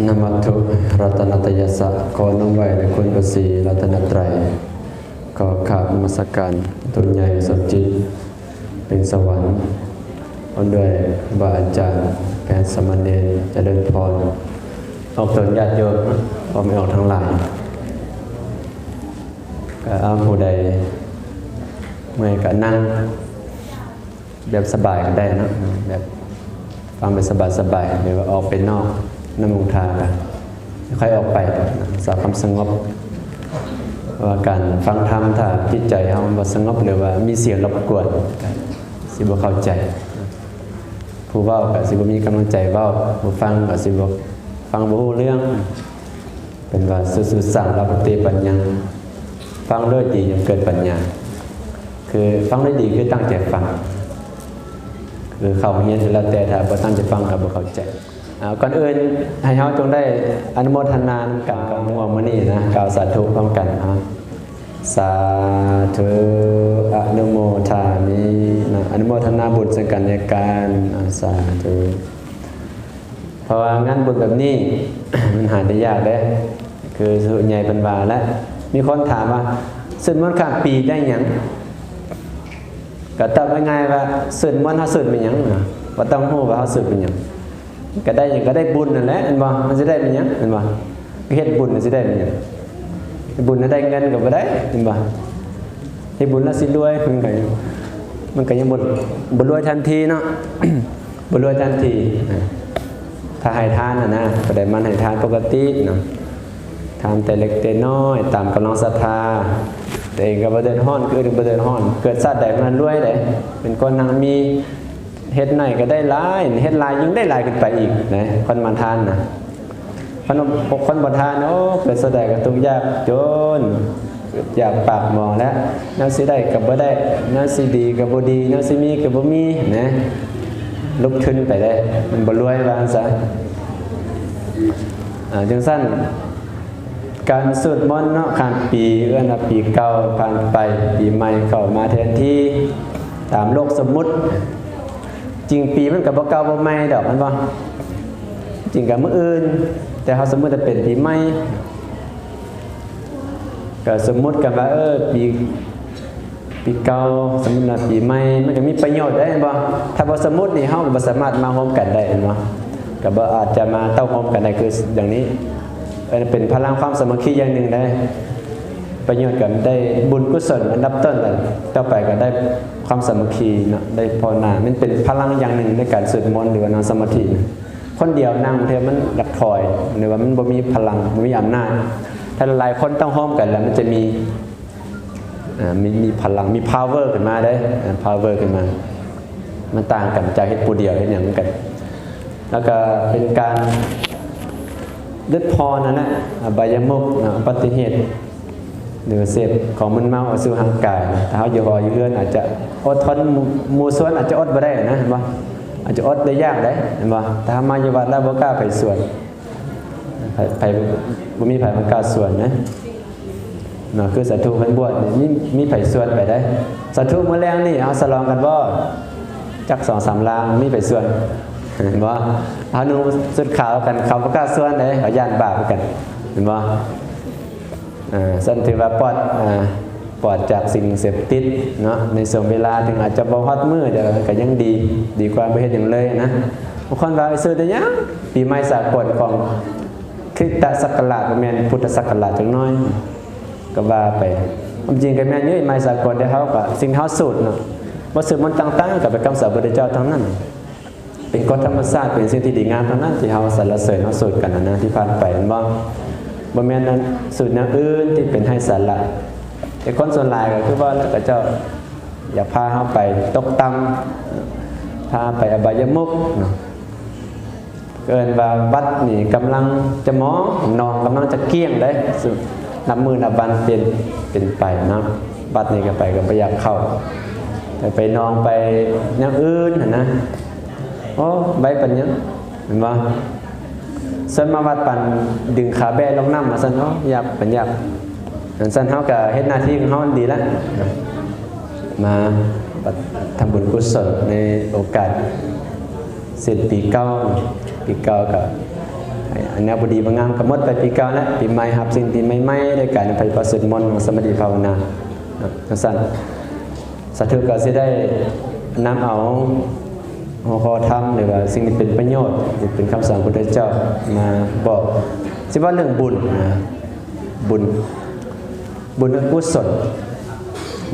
ນະມັດຖຸລັດຕະນະຕະຍະສະ ຂໍນ້ອມໄຫວ້ໃນຄຸນພະສີລັດຕະນະໄຕ, ຂໍກາບນະມັດສະການ ໂຕໃຫຍ່ສົມຈິດ ເປັນສະຫວັນ ພ້ອມດ້ວຍຄູບາອາຈານ ແພດສາມະເນນ ຈະເລີນພອນ ອອກຕົນຍາດໂຍມ ພໍ່ແມ່ອອກທັງຫຼາຍ. ກໍເອົາ ຜູ້ໃດເມື່ອຍກໍນັ່ງ ແບບສະບາຍກໍໄດ້ເນາະ, ແບບຟັງແບບສະບາຍໆ ຫຼືວ່າອອກໄປນອກນຳມຸງທາ ກໍຄ່ອຍອອກໄປ ສາຄວາມສະຫງົບ. ເພາະວ່າການຟັງທຳ ຖ້າຈິດໃຈເຮົາບໍ່ສະຫງົບ ຫຼືວ່າມີສຽງລົບກວນ ກໍຊິບໍ່ເຂົ້າໃຈ, ຜູ້ເວົ້າກໍຊິບໍ່ມີກຳລັງໃຈເວົ້າ, ຜູ້ຟັງກໍຊິບໍ່ ຟັງບໍ່ຮູ້ເລື່ອງ. ເພິ່ນວ່າ ສຸສຸສັງ ລະພັນຕິ ປັນຍັງ, ຟັງດ້ວຍດີ ຍັງເກີດປັນຍາ. ຄືຟັງດ້ວຍດີ ຄືຕັ້ງໃຈຟັງ, ຄືເຂົ້າໂຮງຮຽນກໍແລ້ວແຕ່ ຖ້າບໍ່ຕັ້ງໃຈຟັງກໍບໍ່ເຂົ້າໃຈ. ເອົາ ກ່ອນອື່ນ ໃຫ້ເຮົາຈົ່ງໄດ້ອະນຸໂມທະນານຳກັນກັບມ່ວນມື້ນີ້ນະ, ກ່າວສາທຸພ້ອມກັນ. ເອົາ ສາທຸ ອະນຸໂມທາມິນະ, ອະນຸໂມທະນາບຸນເຊິ່ງກັນແລະກັນ. ເອົາ ສາທຸ. ເພາະວ່າງານບຸນແບບນີ້ ມັນຫາໄດ້ຍາກເດ້, ຄືສ່ວນໃຫຍ່ເພິ່ນວ່າແຫຼະ. ມີຄົນຖາມວ່າ ສູດມົນຂ້າມປີໄດ້ຫຍັງ? ກໍຕອບງ່າຍໆວ່າ ສູດມົນເຮົາສູດແມ່ນຫຍັງ? ບໍ່ຕ້ອງຮູ້ວ່າເຮົາສູດແມ່ນຫຍັງ, ກໍໄດ້ຫຍັງ? ກໍໄດ້ບຸນນັ້ນແຫຼະ ແມ່ນບໍ່? ມັນຊິໄດ້ແມ່ນຫຍັງ? ແມ່ນບໍ່? ເຮັດບຸນຊິໄດ້ແມ່ນຫຍັງ? ເຮັດບຸນແລ້ວໄດ້ເງິນກໍບໍ່ໄດ້ ແມ່ນບໍ່? ເຮັດບຸນແລ້ວຊິລວຍ ມັນກໍ ມັນກໍຍັງບໍ່ ບໍ່ລວຍທັນທີເນາະ ບໍ່ລວຍທັນທີ. ຖ້າໃຫ້ທານນະນະ ກໍໄດ້ມັນໃຫ້ທານປົກກະຕິເນາະ, ທານແຕ່ເລັກແຕ່ນ້ອຍ ຕາມກຳລັງສັດທາ. ຕົວເອງກໍບໍ່ເດືອດຮ້ອນ ຄົນອື່ນກໍບໍ່ເດືອດຮ້ອນ, ເກີດຊາດໃດມັນລວຍເດ້. ເປັນຄົນຮັ່ງມີ ເຮັດໜ້ອຍກໍໄດ້ຫຼາຍ, ເຮັດຫຼາຍຍິ່ງໄດ້ຫຼາຍຂຶ້ນໄປອີກນະ ຄົນມາທານນະ. ຄັນ ຄົນບໍ່ທານ ໂອ້ ເກີດຊາດໃດກໍທຸກຍາກຈົນ, ຢາກປາກໝອງແລ້ວ, ແນວຊິໄດ້ກໍບໍ່ໄດ້, ແນວຊິດີກໍບໍ່ດີ, ແນວຊິມີກໍບໍ່ມີນະ, ຫຼຸບທຶນໄປເດ້, ມັນບໍ່ລວຍ ວ່າຊັ້ນຊະ. ອາ ຈັ່ງຊັ້ນ ການສູດມົນເນາະ ຂ້າມປີ ເອີ້ນວ່າປີເກົ່າຜ່ານໄປ, ປີໃໝ່ເຂົ້າມາແທນທີ່ ຕາມໂລກສົມມຸດ. ຈິງປີມັນກໍບໍ່ເກົ່າບໍ່ໃໝ່ດອກ ແມ່ນບໍ່? ຈິງກໍມື້ອື່ນ, ແຕ່ເຮົາສົມມຸດວ່າເປັນປີໃໝ່, ກໍສົມມຸດກັນວ່າ ເອີ ປີ ປີເກົ່າ ສົມມຸດວ່າປີໃໝ່ ມັນກໍມີປະໂຫຍດໄດ໋ ແມ່ນບໍ່? ຖ້າບໍ່ສົມມຸດນີ້ ເຮົາກໍບໍ່ສາມາດມາໂຮມກັນໄດ້ ແມ່ນບໍ່? ກໍບໍ່ອາດຈະມາເຕົ້າໂຮມກັນໄດ້ ຄືຢ່າງນີ້. ເອີ ເປັນພະລັງຄວາມສາມັກຄີຢ່າງໜຶ່ງໄດ໋. ປະໂຫຍດກໍໄດ້ບຸນກຸສົນອັນດັບຕົ້ນ, ແລ້ວຕໍ່ໄປກໍໄດ້ຄວາມສາມັກຄີເນາະ, ໄດ້ພາວະນາ. ມັນເປັນພະລັງຢ່າງໜຶ່ງໃນການສູດມົນ ຫຼືວ່ານັ່ງສະມາທິ. ຄົນດຽວນັ່ງເທື່ອມັນຢາກຖອຍ ຫຼືວ່າມັນບໍ່ມີພະລັງ ບໍ່ມີອຳນາດ. ຖ້າຫຼາຍໆຄົນຕ້ອງໂຮມກັນແລ້ວ ມັນຈະມີ ອ່າ ມີ ມີພະລັງ ມີພາວເວີຂຶ້ນມາເດ້ ອ່າ ພາວເວີຂຶ້ນມາ. ມັນຕ່າງກັນຈາກເຮັດຜູ້ດຽວ ເຮັດຫຍັງນຳກັນ. ແລ້ວກໍເປັນການຫຼຸດຜ່ອນນັ້ນແຫຼະ ອະບາຍະມຸກເນາະ ອຸປັດຕິເຫດ ຫຼືວ່າເສບຂອງມຶນເມົາເອົາສູ່ຮ່າງກາຍ. ຖ້າເຮົາຢູ່ຫໍຢູ່ເຮືອນ ອາດຈະອົດທົນ ໝູ່ ໝູ່ຊວນອາດຈະອົດບໍ່ໄດ້ນະ ເຫັນບໍ່? ອາດຈະອົດໄດ້ຍາກເດ້ ເຫັນບໍ່? ຖ້າເຮົາມາຢູ່ວັດແລ້ວບໍ່ກ້າໄປຊວນ ໃຜ ໃຜ ບໍ່ມີໃຜມາກ້າຊວນນະ ເນາະ. ຄືສາທຸເພິ່ນບວດນີ້ ມີ ມີໃຜຊວນໄປໄດ້? ສາທຸ ມື້ແລງນີ້ເຮົາສະຫຼອງກັນບໍ່? ຈັກສອງສາມລາວ ມີໃຜຊວນ? ເຫັນບໍ່? ເຮົານຸ່ງຊຸດຂາວກັນ ເຂົາບໍ່ກ້າຊວນເດ້ ເຂົາຢ້ານບາບຄືກັນ ເຫັນບໍ່? ເອີ ຊັ້ນຖືວ່າປອດ ເອີ ປອດຈາກສິ່ງເສບຕິດເນາະ ໃນຊ່ວງເວລາ ເຖິງອາດຈະບໍ່ຮອດມື້ ແຕ່ວ່າມັນກໍຍັງດີ ດີກວ່າບໍ່ເຮັດຫຍັງເລີຍນະ. ບາງຄົນວ່າ ເອີ ສູດໄດ້ຫຍັງ? ປີໃໝ່ສາກົນຂອງຄຣິສຕະສັກກະລາດ ບໍ່ແມ່ນພຸດທະສັກກະລາດຈັກໜ້ອຍ ກໍວ່າໄປ. ຄວາມຈິງກໍແມ່ນຢູ່ ປີໃໝ່ສາກົນ ແຕ່ເຮົາກໍ ສິ່ງທີ່ເຮົາສູດເນາະ ບົດສວດມົນຕ່າງໆ ກໍເປັນຄຳສອນຂອງພະພຸດທະເຈົ້າທັງນັ້ນ. ເປັນກົດທຳມະຊາດ ເປັນສິ່ງທີ່ດີງາມທັງນັ້ນ ທີ່ເຮົາສັນລະເສີນ ເຮົາສູດກັນຫັ້ນນະ ທີ່ຜ່ານໄປ ແມ່ນບໍ່? ບໍ່ແມ່ນສູດແນວອື່ນທີ່ເປັນໄຮ້ສາລະ. ແຕ່ຄົນສ່ວນຫຼາຍກໍຄືວ່າແຫຼະ ເຂົາເຈົ້າຢາກພາເຮົາໄປຕົກຕ່ຳ ພາໄປອະບາຍະມຸກເນາະ. ເອີ້ນວ່າວັດນີ້ກຳລັງຈະໝອງ ໜອງກຳລັງຈະກ້ຽງເດ້ ນັບມື້ນັບວັນປ່ຽນ ເປັນໄປເນາະ. ວັດນີ້ກໍໄປກໍບໍ່ຢາກເຂົ້າ ໄປ ໄປໜອງ ໄປແນວອື່ນຫັ້ນນະ. ໂອ້ ໄວປານຫຍັງ ແມ່ນບໍ່? ເຊີນມາວັດປານດຶງຂາແບ້ລົງນ້ຳວ່າຊັ້ນເນາະ, ຢາກ ມັນຢາກ. ອັນຊັ້ນເຮົາກໍເຮັດໜ້າທີ່ຂອງເຮົາດີແລ້ວ ມາທຳບຸນກຸສົນໃນໂອກາດສິ້ນປີເກົ່າ. ປີເກົ່າກໍ ແນວບໍ່ດີບໍ່ງາມກໍໝົດໄປປີເກົ່າແລ້ວ, ປີໃໝ່ຮັບສິ່ງທີ່ໃໝ່ໆ ດ້ວຍການໄປປະສົວດມົນ ນັ່ງສະມາທິພາວະນາເນາະ. ຈັ່ງຊັ້ນ ສາທຸກໍຊິໄດ້ນຳເອົາຫົວຂໍ້ທຳ ຫຼືວ່າສິ່ງທີ່ເປັນປະໂຫຍດ ທີ່ເປັນຄຳສອນຂອງພະພຸດທະເຈົ້າມາບອກ. ຊິເວົ້າເລື່ອງບຸນນະ, ບຸນ ບຸນອະກຸສົນ.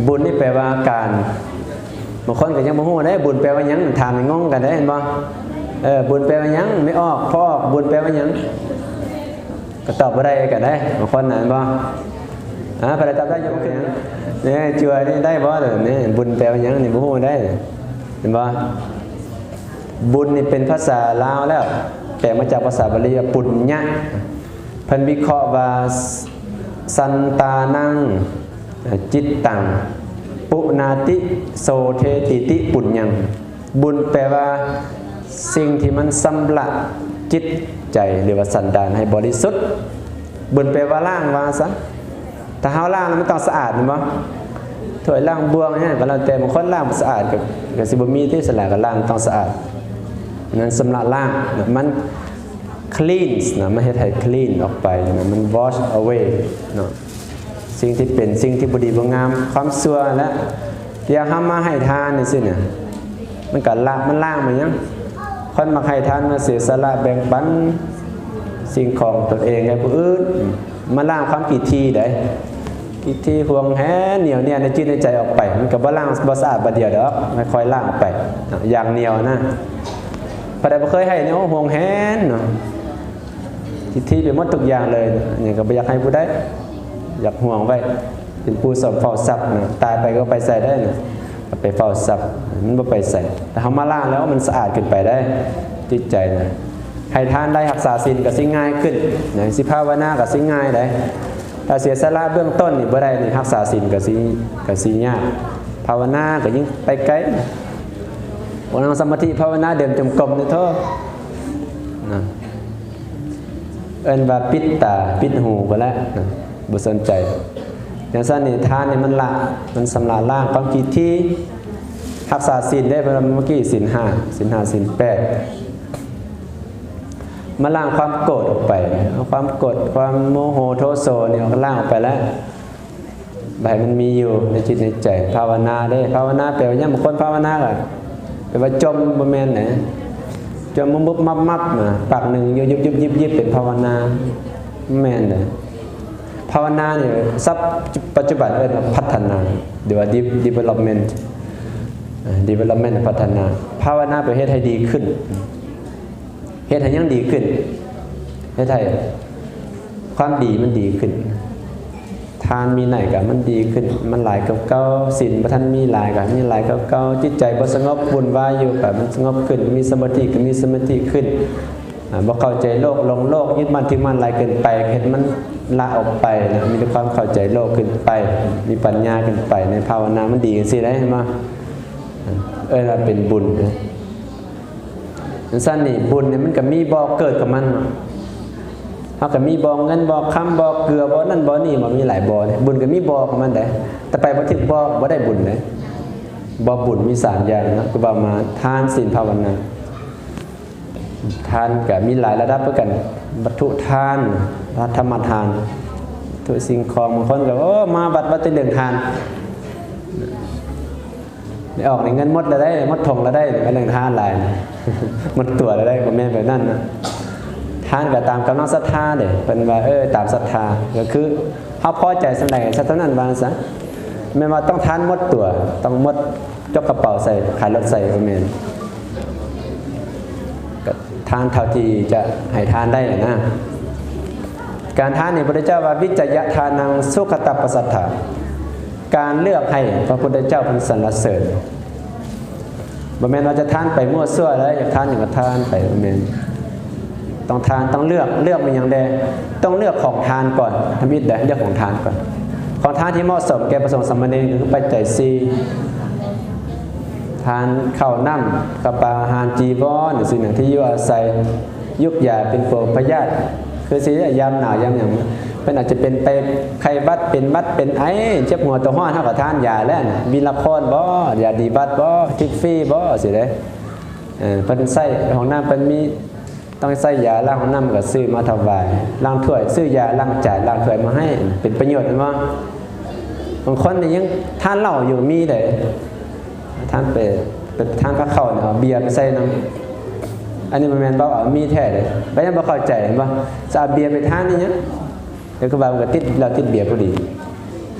ບຸນນີ້ແປວ່າການ, ບາງຄົນກໍຍັງບໍ່ຮູ້ເດ້ ບຸນແປວ່າຫຍັງ, ຖາມໃຫ້ງົງກັນເດ້ ເຫັນບໍ່? ເອີ ບຸນແປວ່າຫຍັງ? ແມ່ອອກ ພໍ່ອອກ ບຸນແປວ່າຫຍັງ? ກໍຕອບບໍ່ໄດ້ກັນເດ້ ບາງຄົນນະ ເຫັນບໍ່? ອາ ໃຜຕອບໄດ້ ຍົກມືຂຶ້ນ. ນີ້ ຈົວນີ້ໄດ້ບໍ່? ນີ້ ບຸນແປວ່າຫຍັງ? ນີ້ບໍ່ຮູ້ເດ້ ເຫັນບໍ່? ບຸນນີ້ເປັນພາສາລາວແລ້ວ ແປມາຈາກພາສາບາລີວ່າປຸນຍະ. ເພິ່ນວິເຄາະວ່າ ສັນຕານັງ ຈິດຕັງ ປຸນາຕິ ໂສເທຕິຕິປຸນຍັງ. ບຸນແປວ່າສິ່ງທີ່ມັນຊຳລະຈິດໃຈ ຫຼືວ່າສັນດານໃຫ້ບໍລິສຸດ. ບຸນແປວ່າລ້າງວ່າຊະ. ຖ້າເຮົາລ້າງແລ້ວມັນຕ້ອງສະອາດແມ່ນບໍ່? ຖ້ວຍລ້າງບ່ວງຫຍັງກໍແລ້ວແຕ່, ບາງຄົນລ້າງບໍ່ສະອາດກໍ ກໍຊິບໍ່ມີຕິສະຫຼະ, ກໍລ້າງຕ້ອງສະອາດ. ນັ້ນຊຳລະລ້າງນະ, ມັນ cleanse ນະ, ມັນເຮັດໃຫ້ clean ອອກໄປນະ, ມັນ wash away ເນາະ. ສິ່ງທີ່ເປັນ ສິ່ງທີ່ບໍ່ດີບໍ່ງາມ ຄວາມຊົ່ວ ແລະ ຢ່າງເຮົາມາໃຫ້ທານຈັ່ງຊີ້ນະ, ມັນກໍລະ ມັນລ້າງມາຫຍັງ? ຄົນມັກໃຫ້ທານ ມາເສຍສະຫຼະແບ່ງປັນສິ່ງຂອງຕົນເອງໃຫ້ຜູ້ອື່ນ, ມາລ້າງຄວາມກີດຖີ່ໃດ໋. ກິດຖີ່ຫວງແຫນໜຽວແໜ້ນໃນຈິດໃນໃຈອອກໄປ, ມັນກໍບໍ່ລ້າງ ບໍ່ສະອາດບາດດຽວດອກ, ຄ່ອຍໆລ້າງອອກໄປ ຢ່າງໜຽວນະ. ຜູ້ໃດບໍ່ເຄີຍໃຫ້ນີ້ ໂອ້ ຫວງແຫນເນາະ, ກິດຖີ່ໄປໝົດທຸກຢ່າງເລີຍ, ຫຍັງກໍບໍ່ຢາກໃຫ້ຜູ້ໃດ, ຢາກຫວງໄວ້ ເປັນຜູ້ເຝົ້າຊັບນະ, ຕາຍໄປກໍໄປໃສໄດ້ນະ, ໄປເຝົ້າຊັບ ມັນບໍ່ໄປໃສ. ແຕ່ເຮົາມາລ້າງແລ້ວ ມັນສະອາດຂຶ້ນໄປໄດ໋ ຈິດໃຈນະ. ໃຫ້ທານໄດ້ ຮັກສາສິນກໍຊິງ່າຍຂຶ້ນນະ, ຊິພາວະນາກໍຊິງ່າຍໄດ໋. ຖ້າເສຍສະຫຼະເບື້ອງຕົ້ນນີ້ບໍ່ໄດ້ນີ້ ຮັກສາສິນກໍຊິ ກໍຊິຍາກ, ພາວະນາກໍຍິ່ງໄປໄກ. ພວກນັ່ງສະມາທິພາວະນາ ເດີນຈົງກົມນີ້ໂທ້ນະ, ເອີ້ນວ່າປິດຕາປິດຫູໄປແລ້ວນະ, ບໍ່ສົນໃຈ. ຈັ່ງຊັ້ນນີ້ ທານນີ້ມັນລະ ມັນຊຳລະລ້າງຄວາມກິດຖີ່. ຮັກສາສິນເດ້ ເພິ່ນວ່າເມື່ອກີ້ ສິນຫ້າ ສິນຫ້າ ສິນແປດ ມາລ້າງຄວາມໂກດອອກໄປ, ເອົາຄວາມໂກດ ຄວາມໂມໂຫໂທໂສນີ້ອອກ ລ້າງອອກໄປແລ້ວ, ບໍ່ໃຫ້ມັນມີຢູ່ໃນຈິດໃນໃຈ. ພາວະນາເດ້ ພາວະນາແປວ່າຫຍັງ? ບາງຄົນພາວະນາກໍແປວ່າຈົມ, ບໍ່ແມ່ນນະ, ຈົມມາມຶບໆໆ ປາກໜຶ່ງ ຍຸບໆໆໆ ເປັນພາວະນາ, ບໍ່ແມ່ນນະ. ພາວະນານີ້ ສັບປັດຈຸບັນເອີ້ນວ່າພັດທະນາ ຫຼືວ່າ de- development ເອີ development ພັດທະນາ. ພາວະນາໄປເຮັດໃຫ້ດີຂຶ້ນ, ເຮັດໃຫ້ຫຍັງດີຂຶ້ນ? ເຮັດໃຫ້ຄວາມດີມັນດີຂຶ້ນ, ທານມີໜ້ອຍກໍມັນດີຂຶ້ນ, ມັນຫຼາຍກວ່າເກົ່າ, ສິນບໍ່ທັນມີຫຼາຍກໍໃຫ້ມີຫຼາຍກວ່າເກົ່າ, ຈິດໃຈບໍ່ສະຫງົບວຸ່ນວາຍຢູ່ກໍມັນສະຫງົບຂຶ້ນ, ມີສະມາທິກໍມີສະມາທິຂຶ້ນ. ອາ ບໍ່ເຂົ້າໃຈໂລກ, ຫຼົງໂລກ, ຍຶດໝັ້ນຖືໝັ້ນຫຼາຍເກີນໄປ, ເຮັດມັນລະອອກໄປນະ, ມີແຕ່ຄວາມເຂົ້າໃຈໂລກຂຶ້ນໄປ, ມີປັນຍາຂຶ້ນໄປ, ໃນພາວະນາມັນດີຈັ່ງຊີ້ໄດ໋ ເຫັນບໍ່? ເອີ້ນວ່າເປັນບຸນ. ຈັ່ງຊັ້ນນີ້ ບຸນນີ້ມັນກໍມີບໍ່ເກີດຂອງມັນເນາະ, ເຮົາກໍມີບໍ່ເງິນ ບໍ່ຄຳ ບໍ່ເກືອ ບໍ່ນັ້ນບໍ່ນີ້, ບໍ່ ມີຫຼາຍບໍ່ເດ້. ບຸນກໍມີບໍ່ຂອງມັນໄດ໋, ແຕ່ໄປບໍ່ຖືກບໍ່ ບໍ່ໄດ້ບຸນເດ້. ບໍ່ບຸນມີສາມຢ່າງເນາະ, ຄືເວົ້າມາ ທານ ສິນ ພາວະນາ. ທານກໍມີຫຼາຍລະດັບຄືກັນ, ວັດຖຸທານ, ທຳມະທານ, ວັດຖຸສິ່ງຂອງ. ບາງຄົນກໍ ໂອ້ ມາວັດ ວ່າແຕ່ເລື່ອງທານ, ໄດ້ອອກນີ້ເງິນໝົດແລ້ວໄດ໋, ໝົດຖົງແລ້ວໄດ໋, ເລື່ອງທານຫຼາຍ, ໝົດຕົວແລ້ວໄດ໋, ບໍ່ແມ່ນແບບນັ້ນນະ. ທານກໍຕາມກຳລັງສັດທາເດ້, ເພິ່ນວ່າ ເອີ ຕາມສັດທາ, ກໍຄືເຮົາພໍໃຈສ່ຳໃດ ສັດເທົ່ານັ້ນ ວ່າຊັ້ນຊະ. ແມ່ນວ່າຕ້ອງທານໝົດຕົວ, ຕ້ອງໝົດ ຈົກກະເປົາໃສ່ ຂາຍລົດໃສ່ ບໍ່ແມ່ນ, ກໍທານເທົ່າທີ່ຈະໃຫ້ທານໄດ້ນະ. ການທານນີ້ ພະພຸດທະເຈົ້າວ່າ ວິຈະຍະທານັງ ສຸຂະຕະປະສັດຖາ, ການເລືອກໃຫ້ ພະພຸດທະເຈົ້າເພິ່ນສັນລະເສີນ. ບໍ່ແມ່ນວ່າຈະທານໄປມົ້ວຊົ່ວເລີຍ, ຢາກທານຫຍັງກໍທານໄປ, ບໍ່ແມ່ນ. ຕ້ອງທານ ຕ້ອງເລືອກ, ເລືອກແມ່ນຫຍັງແດ່? ຕ້ອງເລືອກຂອງທານກ່ອນ, ທຳອິດເດ້ ເລືອກຂອງທານກ່ອນ. ຂອງທານທີ່ເໝາະສົມແກ່ພະສົງສາມະເນນ ກໍຄືປັດໄຈສີ່, ທານເຂົ້ານ້ຳ ກັບປາອາຫານ ຈີວອນ ສິ່ງທີ່ຢູ່ອາໄສ, ຢູກຢາເປັນປົວພະຍາດ ຄືຊິຍາມໜາວຍາມຫຍັງ, ເພິ່ນອາດຈະເປັນໄປໄຂ້ຫວັດ ເປັນຫວັດເປັນໄອ ເຈັບຫົວຕົວຮ້ອນ ເຮົາກໍທານຢາແລ້ວນະ, ວີລະຄອນບໍ ຢາດີຫວັດບໍ ທິບຟີບໍ ຊີ້ເດ້. ເອີ ເພິ່ນໃຊ້ຫ້ອງນ້ຳ ເພິ່ນມີ ຕ້ອງໃຊ້ຢາລ້າງຫ້ອງນ້ຳກໍຊື້ມາຖວາຍ, ລ້າງຖ້ວຍ, ຊື້ຢາລ້າງຈານ, ລ້າງຖ້ວຍມາໃຫ້, ເປັນປະໂຫຍດແມ່ນບໍ່? ບາງຄົນນີ້ຍັງທານເຫຼົ້າຢູ່, ມີເດ້. ທານໄປ, ໄປທານພາເຂົ້ານີ້ ເອົາເບຍໄປໃສ່ນຳ. ອັນນີ້ບໍ່ແມ່ນເວົ້າເອົາ, ມີແທ້ເດ້. ກໍຍັງບໍ່ເຂົ້າໃຈ, ເຫັນບໍ່? ຈະເອົາເບຍໄປທານອີ່ຫຍັງ? ກໍຄືວ່າມັນກໍຕິດເຫຼົ້າຕິດເບຍພໍດີ,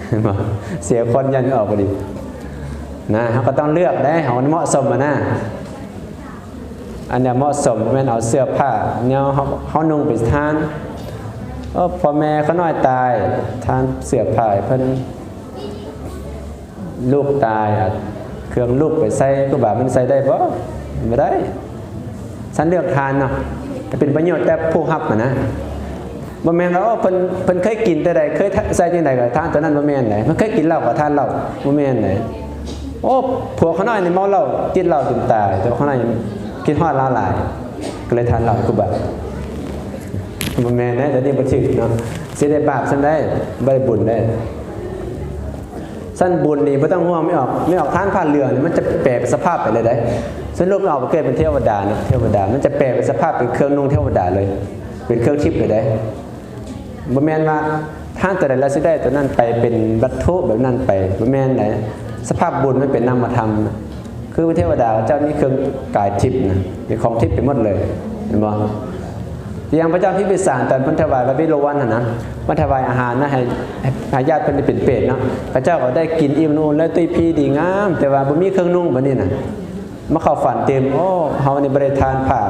ເຫັນບໍ່? ເສຍຄວັນຍັນອອກພໍດີນະ. ເຮົາກໍຕ້ອງເລືອກເດ້, ເຮົາເໝາະສົມຫັ້ນນະ. ອັນເນີ້ຍເໝາະສົມ, ແມ່ນເອົາເສື້ອຜ້າແນວເຮົາ, ເຮົານຸ່ງໄປທານ. ເອີ ພໍ່ແມ່ຂ້ານ້ອຍຕາຍ, ທານເສື້ອຜ້າໃຫ້ເພິ່ນ. ລູກຕາຍ, ເຄື່ອງລູກໄປໃສ່, ຄູບາມັນໃສ່ໄດ້ບໍ່? ບໍ່ໄດ້. ສັນເລືອກທານເນາະ, ເປັນປະໂຫຍດແຕ່ຜູ້ຮັບຫັ້ນນະ. ບໍ່ແມ່ນວ່າ ໂອ້ ເພິ່ນ, ເພິ່ນເຄີຍກິນແຕ່ໃດ, ເຄີຍໃສ່ຈັ່ງໃດກໍທານຕົວນັ້ນ, ບໍ່ແມ່ນເດ້. ເພິ່ນເຄີຍກິນເຫຼົ້າກໍທານເຫຼົ້າ, ບໍ່ແມ່ນເດ້. ໂອ້ ຜົວຂ້ານ້ອຍນີ້ເມົາເຫຼົ້າ, ຕິດເຫຼົ້າຈົນຕາຍ, ແຕ່ວ່າຂ້ານ້ອຍຄິດຮອດລາວຫຼາຍ, ກໍເລີຍທານເຫຼົ້າໃຫ້ຄູບາ. ບໍ່ແມ່ນເດ້, ຕົວນີ້ບໍ່ຖືກເນາະ. ຊິໄດ້ບາບຊັ້ນໄດ໋, ບໍ່ໄດ້ບຸນເດ້. ຊັ້ນບຸນນີ້ບໍ່ຕ້ອງຫ່ວງ, ແມ່ອອກ, ແມ່ອອກທານຜ້າເຫຼືອງນີ້ ມັນຈະແປເປັນສະພາບໄປເລີຍເດ້. ສ່ວນລູກແມ່ອອກໄປເກີດເປັນເທວະດານະ, ເທວະດາ, ມັນຈະແປເປັນສະພາບເປັນເຄື່ອງນຸ່ງເທວະດາເລີຍ, ເປັນເຄື່ອງທິບເລີຍເດ້. ບໍ່ແມ່ນວ່າທານຕົວໃດແລ້ວຊິໄດ້ຕົວນັ້ນໄປ, ເປັນວັດຖຸແບບນັ້ນໄປ, ບໍ່ແມ່ນເດ້. ສະພາບບຸນມັນເປັນນາມະທຳນະ. ຄືເທວະດາເຂົາເຈົ້າມີເຄື່ອງກາຍທິບນະ, ມີຂອງທິບໄປໝົດເລີຍ, ເຫັນບໍ່? ຢ່າງພະເຈົ້າພິມພິສານ ຕອນເພິ່ນຖວາຍພະວິໂລວັນຫັ້ນນະ, ມາຖວາຍອາຫານນະ ໃຫ້, ໃຫ້, ໃຫ້ຍາດເພິ່ນທີ່ເປັນເປດເນາະ, ເຂົາເຈົ້າກໍໄດ້ກິນອີ່ມນຸ່ນແລ້ວ ຕຸ້ຍພີດີງາມ, ແຕ່ວ່າບໍ່ມີເຄື່ອງນຸ່ງບັດນີ້ນະ. ມາເຂົ້າຝັນຕື່ມ, ໂອ້ ເຮົານີ້ບໍ່ໄດ້ທານຜ້າ.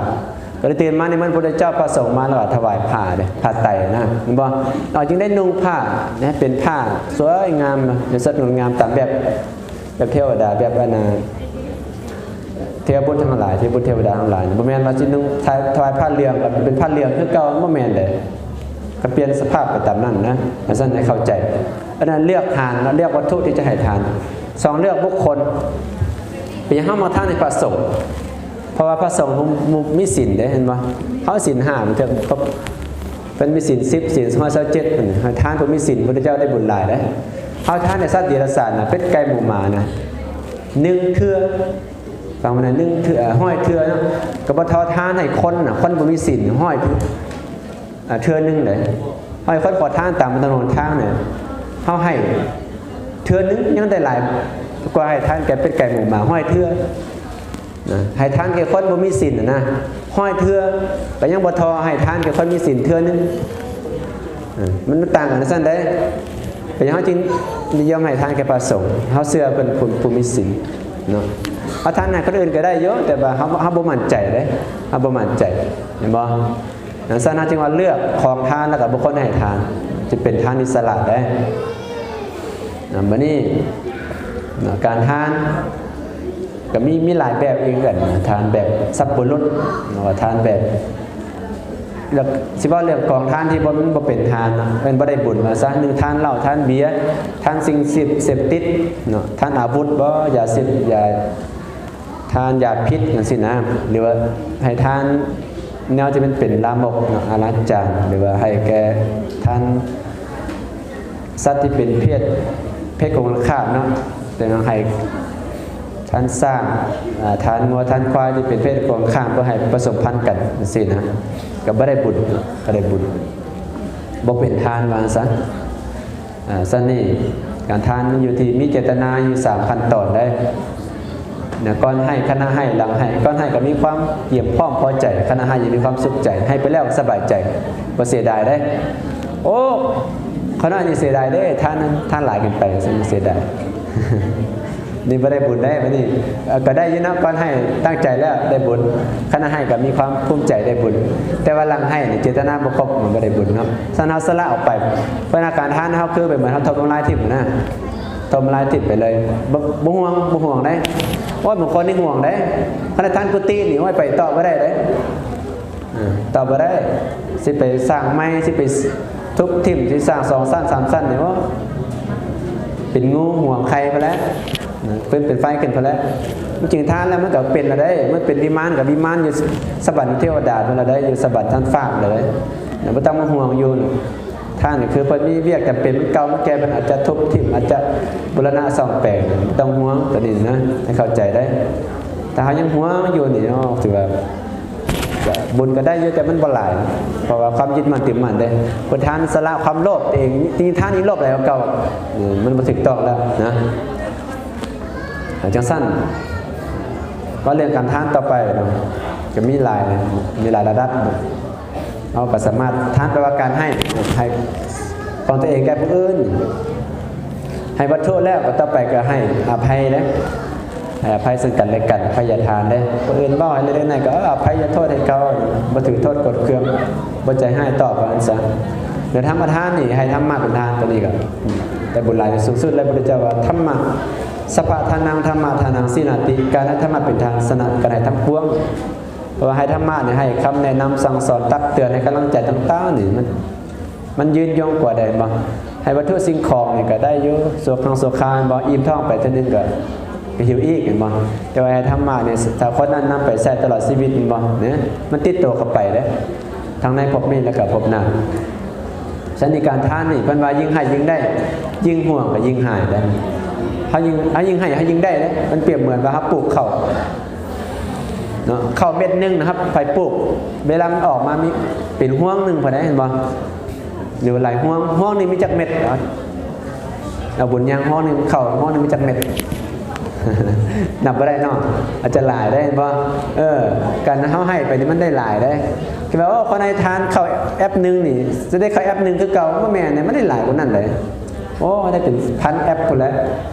ກໍໄດ້ຕື່ມມາໃນມື້ພຸດທະເຈົ້າ ພະສົງມາແລ້ວກໍຖວາຍຜ້າເດ້, ຜ້າໄຕນະ, ເຫັນບໍ່? ເຮົາຈຶ່ງໄດ້ນຸ່ງຜ້າໃຫ້ເປັນຜ້າສວຍງາມ, ໃຫ້ສົດງົດງາມຕາມແບບ ແບບເທວະດາ, ແບບອັນນ່າ ເທວະບຸດທັງຫຼາຍ, ເທວະບຸດເທວະດາທັງຫຼາຍ. ບໍ່ແມ່ນວ່າຊິນຸ່ງ ຖວາຍຜ້າເຫຼືອງກໍເປັນຜ້າເຫຼືອງຄືເກົ່າ, ບໍ່ແມ່ນເດ້. ກໍປ່ຽນສະພາບໄປຕາມນັ້ນນະ, ອັນຊັ້ນໃຫ້ເຂົ້າໃຈ. ອັນນັ້ນເລືອກທານເນາະ, ເລືອກວັດຖຸທີ່ຈະໃຫ້ທານ. ສອງ ເລືອກບຸກຄົນ. ເປັນຫຍັງເຮົາມາທານໃຫ້ພະສົງ? ເພາະວ່າພະສົງຜູ້ມີສິນເດ້, ເຫັນບໍ່? ເຮົາສິນຫ້າ ມັນຈະຄົບ, ເພິ່ນມີສິນສິບ, ສິນຮ້ອຍຊາວເຈັດ, ເພິ່ນໃຫ້ທານຜູ້ມີສິນ, ພຸດທະເຈົ້າໄດ້ບຸນຫຼາຍເດ້. ເຮົາທານໃຫ້ສັດເດຍລະສານນະ, ເປັດ ໄກ່ ໝູ ໝານະ, ໜຶ່ງເທື່ອ. ຟັງມານະ, ໜຶ່ງເທື່ອ, ຮ້ອຍເທື່ອເນາະ, ກໍບໍ່ທໍ່ທານໃຫ້ຄົນນະ, ຄົນບໍ່ມີສິນ ຮ້ອຍເທື່ອ. ອ່າ ເທື່ອໜຶ່ງເດ້. ເຮົາໃຫ້ຄົນຂໍທານຕາມຖະໜົນຫົນທາງນີ້, ເຮົາໃຫ້ເທື່ອໜຶ່ງຍັງໄດ້ຫຼາຍກວ່າໃຫ້ທານແກ່ເປັດໄກ່ໝູໝາຮ້ອຍເທື່ອນະ. ໃຫ້ທານແກ່ຄົນບໍ່ມີສິນນະ ຮ້ອຍເທື່ອ ກໍຍັງບໍ່ທໍ່ໃຫ້ທານແກ່ຄົນມີສິນເທື່ອໜຶ່ງ. ເອີ ມັນຕ່າງກັນຊັ້ນເດ້. ເປັນຫຍັງເຮົາຈຶ່ງນິຍົມໃຫ້ທານແກ່ພະສົງ? ເຮົາເຊື່ອເພິ່ນເປັນຜູ້ມີສິນເນາະ. ເຮົາທານໃຫ້ຄົນອື່ນກໍໄດ້ຢູ່, ແຕ່ວ່າເຮົາ, ເຮົາບໍ່ໝັ້ນໃຈເດ້, ເຮົາບໍ່ໝັ້ນໃຈ, ແມ່ນບໍ່? ຈັ່ງຊັ້ນເຮົາຈຶ່ງວ່າເລືອກຂອງທານ ແລ້ວກໍບຸກຄົນໃຫ້ທານ, ຈະເປັນທານອິດສະຫຼະໄດ້. ນະ ບັດນີ້ນະ ການທານກໍມີ, ມີຫຼາຍແບບອີກຄືກັນນະ, ທານແບບສັບປະລຸດເນາະ, ທານແບບ ແລ້ວຊິເວົ້າເລື່ອງກອງທານທີ່ບໍ່, ມັນບໍ່ເປັນທານເນາະ, ແມ່ນບໍ່ໄດ້ບຸນວ່າຊະ. ໜຶ່ງ ທານເຫຼົ້າ, ທານເບຍ, ທານສິ່ງເສບ, ເສບຕິດເນາະ, ທານອາວຸດບໍ, ຢາເສບ, ຢາ ທານຢາພິດຈັ່ງຊີ້ນະ, ຫຼືວ່າໃຫ້ທານແນວທີ່ມັນເປັນລາມົກເນາະ, ອະນາຈານ, ຫຼືວ່າໃຫ້ແກ່ທານສັດທີ່ເປັນເພດ, ເພດກົງກັນຂ້າມເນາະ, ແຕ່ໃຫ້ທານຊ້າງ, ອາ, ທານງົວ, ທານຄວາຍທີ່ເປັນເພດກົງກັນຂ້າມ ເພື່ອໃຫ້ປະສົມພັນກັນຈັ່ງຊີ້ນະ, ກໍບໍ່ໄດ້ບຸນເນາະ, ບໍ່ໄດ້ບຸນ, ບໍ່ເປັນທານວ່າຊັ້ນ. ອາ, ຊັ້ນນີ້ ການທານມັນຢູ່ທີ່ມີເຈດຕະນາຢູ່ສາມຂັ້ນຕອນໄດ໋ນະ, ກ່ອນໃຫ້, ຂະນະໃຫ້, ຫຼັງໃຫ້. ກ່ອນໃຫ້ກໍມີຄວາມກຽມພ້ອມພໍໃຈ, ຂະນະໃຫ້ຍັງມີຄວາມສຸກໃຈ, ໃຫ້ໄປແລ້ວກໍສະບາຍໃຈ, ບໍ່ເສຍດາຍເດ້. ໂອ້ ຂະນະນີ້ເສຍດາຍເດ້, ທານ, ທານຫຼາຍເກີນໄປ, ຊັ້ນເສຍດາຍ. ນີ້ບໍ່ໄດ້ບຸນໄດ໋, ບັດນີ້ ເອີ ກໍໄດ້ຢູ່ເນາະ, ກ່ອນໃຫ້ຕັ້ງໃຈແລ້ວໄດ້ບຸນ, ຂະນະໃຫ້ກໍມີຄວາມພູມໃຈໄດ້ບຸນ, ແຕ່ວ່າຫຼັງໃຫ້ນີ້ເຈດຕະນາບໍ່ຄົບ ມັນບໍ່ໄດ້ບຸນເນາະ, ຊັ້ນເຮົາສະຫຼະອອກໄປ. ເພາະນັ້ນການທານເຮົາຄືໄປເໝືອນເຮົາຖົມທຳລາຍຖິ້ມນະ, ຖົມທຳລາຍຖິ້ມໄປເລີຍ, ບໍ່, ບໍ່ຫ່ວງ, ບໍ່ຫ່ວງໄດ໋. ໂອ້ຍ ບາງຄົນນີ້ຫ່ວງໄດ໋, ຄັນໄດ້ທານກຸຕິນີ້ ໂອ້ຍ ໄປຕໍ່ບໍ່ໄດ້ເດ້. ເອີ ຕໍ່ບໍ່ໄດ້, ຊິໄປສ້າງໃໝ່, ຊິໄປທຸບຖິ້ມ, ຊິສ້າງສອງຊັ້ນສາມຊັ້ນນີ້, ໂອ້ ເປັນງູຫວງໄຂ່ພຸ້ນແຫຼະ, ເປັນ, ເປັນໄຟຂຶ້ນພຸ້ນແຫຼະ. ມັນຈຶ່ງທານແລ້ວມັນກໍເປັນແລ້ວເດ້, ມັນເປັນວິມານກໍວິມານຢູ່ສະຫວັນເທວະດາພຸ້ນແລ້ວເດ້, ຢູ່ສະຫວັນຊັ້ນຟ້າພຸ້ນແລ້ວເດ້, ບໍ່ຕ້ອງມາຫ່ວງຢູ່. ທານນີ້ຄືເພິ່ນມີວຽກຈຳເປັນ, ມັນເກົ່າມັນແກ່, ເພິ່ນອາດຈະທຸບຖິ້ມ, ອາດຈະບູລະນະສ້ອມແປງ, ບໍ່ຕ້ອງຫ່ວງຕົວນີ້ນະ, ໃຫ້ເຂົ້າໃຈໄດ້. ຖ້າເຮົາຍັງຫ່ວງຢູ່ນີ້ເນາະ, ຖືວ່າ ບຸນກໍໄດ້ຢູ່ ແຕ່ມັນບໍ່ຫຼາຍ ເພາະວ່າຄວາມຍຶດໝັ້ນຖືກໝັ້ນເດ້. ເພາະທານສະຫຼະຄວາມໂລບເອງ ຈິງໆ ທານນີ້ໂລບຫຼາຍກວ່າເກົ່າ ເອີ ມັນບໍ່ຖືກຕ້ອງແລ້ວນະ. ເອົາຈັ່ງຊັ້ນ ເວົ້າເລື່ອງການທານຕໍ່ໄປເນາະ ກໍມີຫຼາຍ ມີຫຼາຍລະດັບເນາະ. ເຮົາກໍສາມາດ ທານແປວ່າການໃຫ້ ໃຫ້ຂອງຕົວເອງແກ່ຜູ້ອື່ນ ໃຫ້ວັດຖຸແລ້ວ ກໍຕໍ່ໄປກໍໃຫ້ອະໄພເດ້ ໃຫ້ອະໄພເຊິ່ງກັນແລະກັນ ອະໄພຍະທານເດ້. ຜູ້ອື່ນເວົ້າໃຫ້ເລັກໆ ນ້ອຍໆ ກໍເອີ ອະໄພຍະໂທດໃຫ້ເຂົາ ບໍ່ຖືກໂທດໂກດເຄືອງ ບໍ່ໃຈຮ້າຍຕອບ ວ່າຊັ້ນຊະ. ແລະທຳມະທານນີ້ ໃຫ້ທຳມະເປັນທານ ຕົວນີ້ກໍໄດ້ບຸນຫຼາຍທີ່ສຸດ. ແລະພະພຸດທະເຈົ້າວ່າ ທຳມະ ສັບພະທານັງ ທຳມະທານັງ ສີລາຕິ ການໃຫ້ທຳມະເປັນທານ ຊະນະການໃຫ້ທັງປວງ. ເພາະວ່າໃຫ້ທຳມະນີ້ ໃຫ້ຄຳແນະນຳສັ່ງສອນ ຕັກເຕືອນ ໃຫ້ກຳລັງໃຈຕ່າງໆນີ້ ມັນ ມັນຍືນຍົງກວ່າໄດ້ ແມ່ນບໍ່? ໃຫ້ວັດຖຸສິ່ງຂອງນີ້ກໍໄດ້ຢູ່ ຊົ່ວຄັ້ງຊົ່ວຄາວ ແມ່ນບໍ່? ອີ່ມທ້ອງໄປເທື່ອໜຶ່ງກໍ ກໍຫິວອີກ ແມ່ນບໍ່? ແຕ່ວ່າໃຫ້ທຳມະນີ້ ຖ້າຄົນນັ້ນນຳໄປໃຊ້ຕະຫຼອດຊີວິດ ແມ່ນບໍ່? ເນາະ ມັນຕິດໂຕເຂົ້າໄປເດ້ ທັງໃນພົບນີ້ ແລ້ວກໍພົບໜ້າ. ສະນັ້ນ ການທານນີ້ ເພິ່ນວ່າ ຍິ່ງໃຫ້ຍິ່ງໄດ້ ຍິ່ງຫ່ວງກໍຍິ່ງຫາຍໄດ້. ເຮົາຍິ່ງ ເຮົາຍິ່ງໃຫ້ ເຮົາຍິ່ງໄດ້ເດ້. ມັນປຽບເໝືອນວ່າເຮົາປູກເຂົ້າເນາະ ເຂົ້າເມັດໜຶ່ງນະ ໃຜປູກ ເວລາມັນອອກມາມີເປັນຮວງໜຶ່ງພຸ້ນເດ້ ເຫັນບໍ່? ຫຼືວ່າຫຼາຍຮວງ ຮວງໜຶ່ງມີຈັກເມັດ? ເອົາ ເອົາບຸນຍາງ ຮວງໜຶ່ງເຂົ້າ ຮວງໜຶ່ງມີຈັກເມັດ? ນັບບໍ່ໄດ້ເນາະ ອາດຈະຫຼາຍໄດ້ ເຫັນບໍ່? ເອີ ການເຮົາໃຫ້ໄປນີ້ ມັນໄດ້ຫຼາຍເດ້. ຄືວ່າ ໂອ້ ຂ້ອຍໃຫ້ທານເຂົ້າແອັບໜຶ່ງນີ້ ຈະໄດ້ເຂົ້າແອັບໜຶ່ງຄືເກົ່າ ບໍ່ແມ່ນເດ້ ມັນໄດ້ຫຼາຍກວ່ານັ້ນເດ້. ໂອ້ ໄດ້ເປັນພັນແອັບພຸ້ນແຫຼະ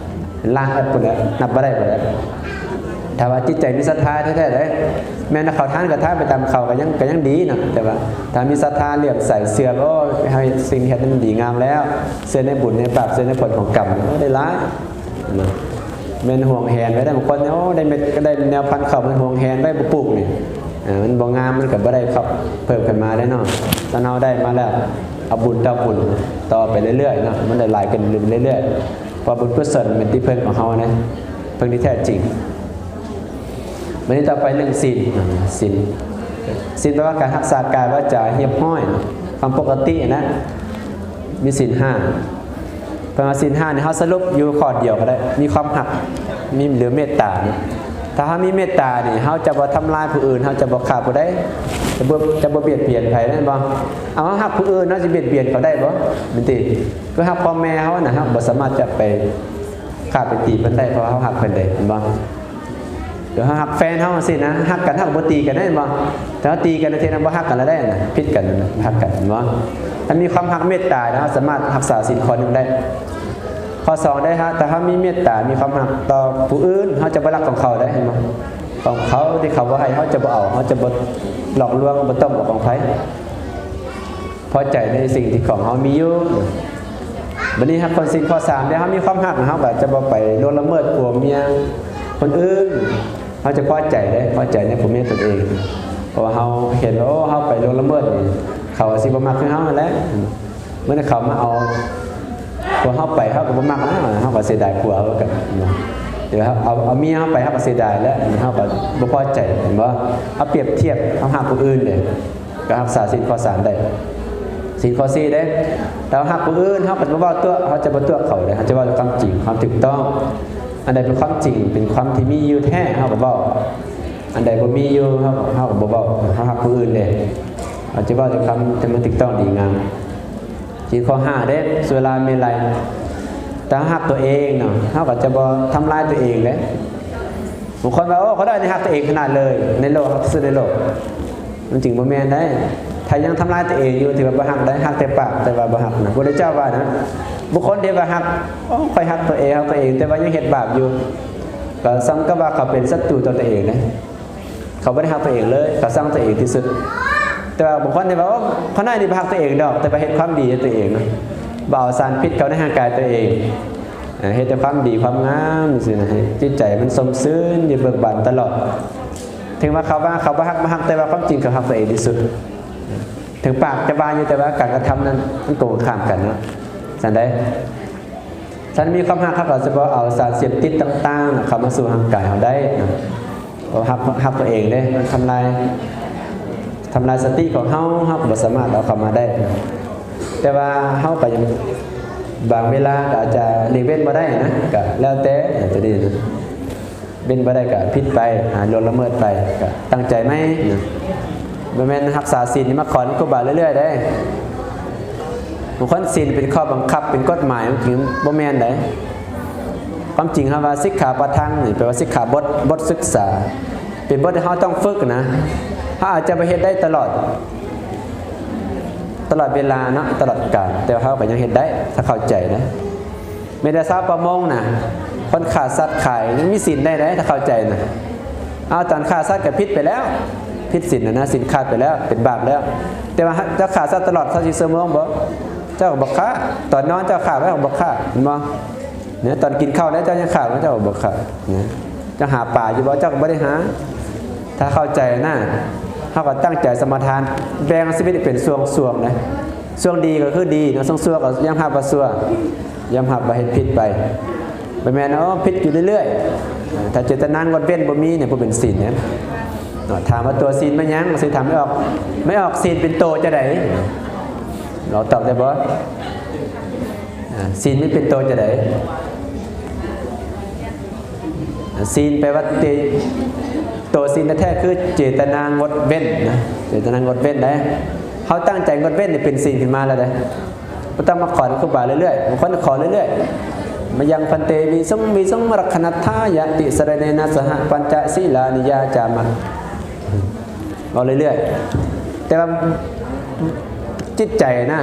ເປັນລ້ານແອັບພຸ້ນແຫຼະ ນັບບໍ່ໄດ້ພຸ້ນແຫຼະ. ຖ້າວ່າຈິດໃຈມີສັດທາແທ້ໆເດ້ ແມ່ນເຂົາທານກໍທານໄປຕາມເຂົາ ກໍຍັງ ກໍຍັງດີເນາະ. ແຕ່ວ່າຖ້າມີສັດທາ ເຫຼື້ອມໃສ ເຊື່ອ ໂອ້ ເຮົາເຮັດສິ່ງເຮັດນັ້ນດີງາມແລ້ວ ເຊື່ອໃນບຸນໃນບາບ ເຊື່ອໃນຜົນຂອງກຳ ໂອ້ ໄດ້ຫຼາຍເນາະ. ແມ່ນຫວງແຫນໄວ້ໄດ້ ບາງຄົນ ໂອ້ ໄດ້ເມັດ ກໍໄດ້ແນວພັນເຂົ້າ ມັນຫວງແຫນໄວ້ ບໍ່ປູກນີ້ ເອີ ມັນບໍ່ງາມ ມັນກໍບໍ່ໄດ້ເພີ່ມຂຶ້ນມາເດ້ເນາະ. ຖ້າເຮົາໄດ້ມາແລ້ວ ເອົາບຸນຕໍ່ບຸນຕໍ່ໄປເລື້ອຍໆເນາະ ມັນໄດ້ຫຼາຍຂຶ້ນເລື້ອຍໆ ເພາະບຸນກຸສົນເປັນທີ່ເພິ່ງຂອງເຮົານະ ເພິ່ງທີ່ແທ້ຈິງ. ບັດນີ້ຕໍ່ໄປເລື່ອງສິນ ສິນ ສິນແປວ່າການຮັກສາກາຍວາຈາຮຽບຮ້ອຍ ຄວາມປົກກະຕິນະ ມີສິນຫ້າ. ເພາະວ່າສິນຫ້ານີ້ ເຮົາສະຫຼຸບຢູ່ຂໍ້ດຽວກໍໄດ້ ມີຄວາມຮັກ ມີ ຫຼື ເມດຕານີ້. ຖ້າເຮົາມີເມດຕານີ້ ເຮົາຈະບໍ່ທຳລາຍຜູ້ອື່ນ ເຮົາຈະບໍ່ຂ້າຜູ້ໃດ ຈະບໍ່ ຈະບໍ່ບຽດບຽນໃຜ ແມ່ນບໍ່? ເອົາ ເຮົາຮັກຜູ້ອື່ນ ເຮົາຊິບຽດບຽນເຂົາໄດ້ບໍ່? ແມ່ນຕິ? ຄືຮັກພໍ່ແມ່ເຮົານະ ເຮົາບໍ່ສາມາດຈະໄປຂ້າໄປຕີເພິ່ນໄດ້ ເພາະວ່າເຮົາຮັກເພິ່ນເດ້ ແມ່ນບໍ່? ຫຼືເຮົາຮັກແຟນເຮົາຈັ່ງຊີ້ນະ ຮັກກັນເຮົາກໍບໍ່ຕີກັນເດ້ ແມ່ນບໍ່? ຖ້າເຮົາຕີກັນແລ້ວ ເຮັດໃຫ້ບໍ່ຮັກກັນແລ້ວເດ້ນະ ຜິດກັນນະ ຮັກກັນ ແມ່ນບໍ່? ຖ້າມີຄວາມຮັກເມດຕາ ເຮົາສາມາດຮັກສາສິນຂໍ້ໜຶ່ງໄດ້. ຂໍ້ສອງໄດ້ ຖ້າເຮົາມີເມດຕາ ມີຄວາມຮັກຕໍ່ຜູ້ອື່ນ ເຮົາຈະບໍ່ລັກຂອງເຂົາໄດ້ ແມ່ນບໍ່? ຂອງເຂົາທີ່ເຂົາບໍ່ໃຫ້ ເຮົາຈະບໍ່ເອົາ ເຮົາຈະບໍ່ຫຼອກລວງ ບໍ່ຕົ້ມເອົາຂອງໃຜ. ພໍໃຈໃນສິ່ງທີ່ຂອງເຮົາມີຢູ່. ບັດນີ້ຮັກຄົນ ສິນຂໍ້ສາມເດ້ ເຮົາມີຄວາມຮັກ ເຮົາກໍຈະບໍ່ໄປລ່ວງລະເມີດຜົວເມຍຄົນອື່ນ ເຮົາຈະພໍໃຈເດ້ ພໍໃຈໃນຜົວເມຍຕົນເອງ ເພາະວ່າເຮົາເຫັນ ໂອ້ ເຮົາໄປລ່ວງລະເມີດນີ້ ເຂົາກໍຊິບໍ່ມັກຄືເຮົາຫັ້ນແຫຼະ. ເມື່ອເຂົາມາເອົາຜົວເຮົາໄປ ເຮົາກໍບໍ່ມັກ ເຮົາກໍເສຍດາຍຜົວເຮົາກັນເນາະ. ເອີ ເຮົາເອົາ ເອົາເມຍເຮົາໄປ ເຮົາກໍເສຍດາຍແຫຼະ ເຮົາກໍບໍ່ພໍໃຈ ແມ່ນບໍ່? ເຮົາປຽບທຽບ ເຮົາຮັກຜູ້ອື່ນເດ້ ກໍຮັກສາສິນຂໍ້ສາມໄດ້. ສິນຂໍ້ສີ່ເດ້ ຖ້າເຮົາຮັກຜູ້ອື່ນ ເຮົາກໍຈະບໍ່ເວົ້າຕົວະ ເຮົາຈະບໍ່ຕົວະເຂົາເດ້ ເຮົາຈະເວົ້າແຕ່ຄວາມຈິງ ຄວາມຖືກຕ້ອງ. ອັນໃດເປັນຄວາມຈິງ ເປັນຄວາມທີ່ມີຢູ່ແທ້ ເຮົາກໍເວົ້າ. ອັນໃດບໍ່ມີຢູ່ ເຮົາ ເຮົາກໍບໍ່ເວົ້າ. ເຮົາຮັກຜູ້ອື່ນເດ້ ເຮົາຈະເວົ້າແຕ່ຄຳທີ່ມັນຖືກຕ້ອງດີງາມ. ສິນຂໍ້ຫ້າເດ້ ສຸລາເມໄລ ຖ້າເຮົາຮັກຕົວເອງເນາະ ເຮົາກໍຈະບໍ່ທຳລາຍຕົວເອງເດ້. ບາງຄົນວ່າ ໂອ້ ຂ້ອຍນີ້ຮັກຕົວເອງຂະໜາດເລີຍ ໃນໂລກ ຮັກທີ່ສຸດໃນໂລກ. ມັນຈຶ່ງບໍ່ແມ່ນໄດ໋. ຖ້າຍັງທຳລາຍຕົວເອງຢູ່ ຖືວ່າບໍ່ຮັກໄດ໋. ຮັກແຕ່ປາກ ແຕ່ວ່າບໍ່ຮັກນະ. ພະພຸດທະເຈົ້າວ່ານະ ບຸກຄົນທີ່ວ່າຮັກ ໂອ້ ຂ້ອຍຮັກຕົວເອງ ຮັກຕົວເອງ ແຕ່ວ່າຍັງເຮັດບາບຢູ່ ກໍສ່ຳກັບວ່າເຂົາເປັນສັດຕູຕໍ່ຕົວເອງເດ້. ເຂົາບໍ່ໄດ້ຮັກຕົວເອງເລີຍ ເຂົາຊັງຕົວເອງທີ່ສຸດ. ແຕ່ວ່າບາງຄົນທີ່ວ່າ ໂອ້ ຂ້ານ້ອຍນີ້ບໍ່ຮັກຕົວເອງດອກ ແຕ່ວ່າເຮັດຄວາມດີໃຫ້ຕົວເອງນະ ບໍ່ເອົາສານພິດເຂົ້າໃນຮ່າງກາຍຕົວເອງ ເຮັດແຕ່ຄວາມດີຄວາມງາມຊີ້ນະ ໃຫ້ຈິດໃຈມັນຊົມຊື່ນຢູ່ເບີກບານຕະຫຼອດ. ເຖິງວ່າເຂົາວ່າເຂົາບໍ່ຮັກ ບໍ່ຮັກ ແຕ່ວ່າຄວາມຈິງເຂົາຮັກຕົວເອງທີ່ສຸດ. ເຖິງປາກຈະວ່າຢູ່ ແຕ່ວ່າການກະທຳນັ້ນມັນກົງກັນຂ້າມກັນເນາະ. ຊັ້ນໃດ ຄັນມີຄວາມຮັກ ເຮົາກໍຈະບໍ່ເອົາສານເສບຕິດຕ່າງໆ ເຂົ້າມາສູ່ຮ່າງກາຍເຮົາໄດ້ນະ. ເພາະຮັກ ຮັກຕົວເອງເດ້ ມັນທຳລາຍ ທຳລາຍສະຕິຂອງເຮົາ ເຮົາກໍບໍ່ສາມາດເອົາເຂົ້າມາໄດ້. ແຕ່ວ່າເຮົາກໍຍັງ ບາງເວລາກໍອາດຈະຫຼີກເວັ້ນບໍ່ໄດ້ນະ ກໍແລ້ວແຕ່ ຕົວນີ້ນະ. ເວັ້ນບໍ່ໄດ້ກໍຜິດໄປ ຫາລ່ວງລະເມີດໄປ ກໍຕັ້ງໃຈໃໝ່ນະ. ບໍ່ແມ່ນຮັກສາສິນນີ້ມາຂໍນຳຄູບາເລື້ອຍໆເດ້. ບາງຄົນສິນເປັນຂໍ້ບັງຄັບ ເປັນກົດໝາຍ ມັນບໍ່ແມ່ນໃດ. ຄວາມຈິງເຮົາວ່າສິກຂາປະທັງນີ້ ແປວ່າສິກຂາບົດ ບົດສຶກສາ ເປັນບົດທີ່ເຮົາຕ້ອງຝຶກນະ. ເຮົາອາດຈະບໍ່ເຮັດໄດ້ຕະຫຼອດ ຕະຫຼອດເວລາເນາະ ຕະຫຼອດການ ແຕ່ວ່າເຮົາກໍຍັງເຮັດໄດ້ ຖ້າເຂົ້າໃຈນະ. ແມ້ແຕ່ຊາວປະມົງນະ ຄົນຂ້າສັດຂາຍ ຍັງມີສິນໄດ້ເດ້ ຖ້າເຂົ້າໃຈນະ. ເອົາ ຕອນຂ້າສັດກໍຜິດໄປແລ້ວ ຜິດສິນນະນະ ສິນຂາດໄປແລ້ວ ເປັນບາບແລ້ວ. ແຕ່ວ່າເຈົ້າຂ້າສັດຕະຫຼອດຊາວສີ່ຊົ່ວໂມງບໍ? ເຈົ້າກໍບໍ່ຂ້າ. ຕອນນອນເຈົ້າຂ້າໄວ້ ເຈົ້າກໍບໍ່ຂ້າ ແມ່ນບໍ່? ເນາະ ຕອນກິນເຂົ້າແລ້ວເຈົ້າຍັງຂ້າ ເຈົ້າກໍບໍ່ຂ້ານະ. ເຈົ້າຫາປາຢູ່ບໍ? ເຈົ້າກໍບໍ່ໄດ້ຫາ. ຖ້າເຂົ້າໃຈນະ ເຮົາກໍຕັ້ງໃຈສະມາທານ ແບ່ງຊີວິດເປັນຊ່ວງໆນະ. ຊ່ວງດີກໍຄືດີເນາະ ຊ່ວງຊົ່ວກໍຍອມຮັບວ່າຊົ່ວ ຍອມຮັບວ່າເຮັດຜິດໄປ. ບໍ່ແມ່ນ ເອົາ ຜິດຢູ່ເລື້ອຍໆ. ຖ້າເຈດຕະນາງົດເວັ້ນບໍ່ມີນີ້ ບໍ່ເປັນສິນເນາະ. ຖາມວ່າຕົວະສິນແມ່ນຫຍັງ? ຊິຖາມໄມ່ອອກ ໄມ່ອອກສິນເປັນໂຕຈັ່ງໃດ? ລອງຕອບໄດ້ບໍ່? ສິນມັນເປັນໂຕຈັ່ງໃດ? ສິນແປວ່າເຈ ຕົວະສິນແທ້ໆຄືເຈດຕະນາງົດເວັ້ນນະ ເຈດຕະນາງົດເວັ້ນເດ້. ເຮົາຕັ້ງໃຈງົດເວັ້ນນີ້ເປັນສິນຂຶ້ນມາແລ້ວເດ້. ບໍ່ຕ້ອງມາຂໍນຳຄູບາເລື້ອຍໆ ບາງຄົນຂໍເລື້ອຍໆ ມະຍັງພັນເຕ ວິສຸງ ວິສຸງ ລັກຂະນັດຖາຍະຕິ ສະລະເນນະ ສະຫະ ປັນຈະສີລານິ ຍາຈາມະ ເວົ້າເລື້ອຍໆ. ແຕ່ວ່າຈິດໃຈນະ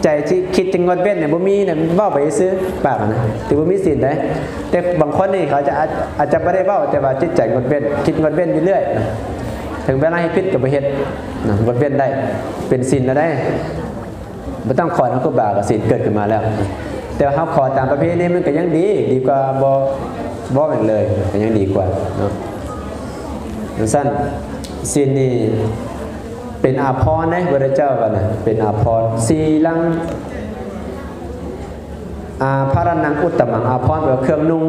ໃຈທີ່ຄິດຈະງົດເວັ້ນນີ້ບໍ່ມີນະ ເວົ້າໄປຊື່ໆ ປາກນະ ຖືບໍ່ມີສິນໃດ. ແຕ່ບາງຄົນນີ້ເຂົາຈະ ອາດ ອາດຈະບໍ່ໄດ້ເວົ້າ ແຕ່ວ່າຈິດໃຈງົດເວັ້ນ ຄິດງົດເວັ້ນຢູ່ເລື້ອຍນະ. ເຖິງເວລາເຮັດຜິດກໍບໍ່ເຮັດນະ ງົດເວັ້ນໄດ້ ເປັນສິນແລ້ວໃດ. ບໍ່ຕ້ອງຂໍນຳຄູບາກໍສິນເກີດຂຶ້ນມາແລ້ວ. ແຕ່ວ່າເຮົາຂໍຕາມປະເພນີມັນກໍຍັງດີ ດີກວ່າບໍ່ ບໍ່ແມ່ນເລີຍ ກໍຍັງດີກວ່າເນາະ. ຈັ່ງຊັ້ນ ສິນນີ້ເປັນອາພອນເດ້ ພະພຸດທະເຈົ້າວ່ານະ ເປັນອາພອນ. ສີລັງ ອາພະລະນັງ ອຸດຕະມັງ ອາພອນແປວ່າເຄື່ອງນຸ່ງ.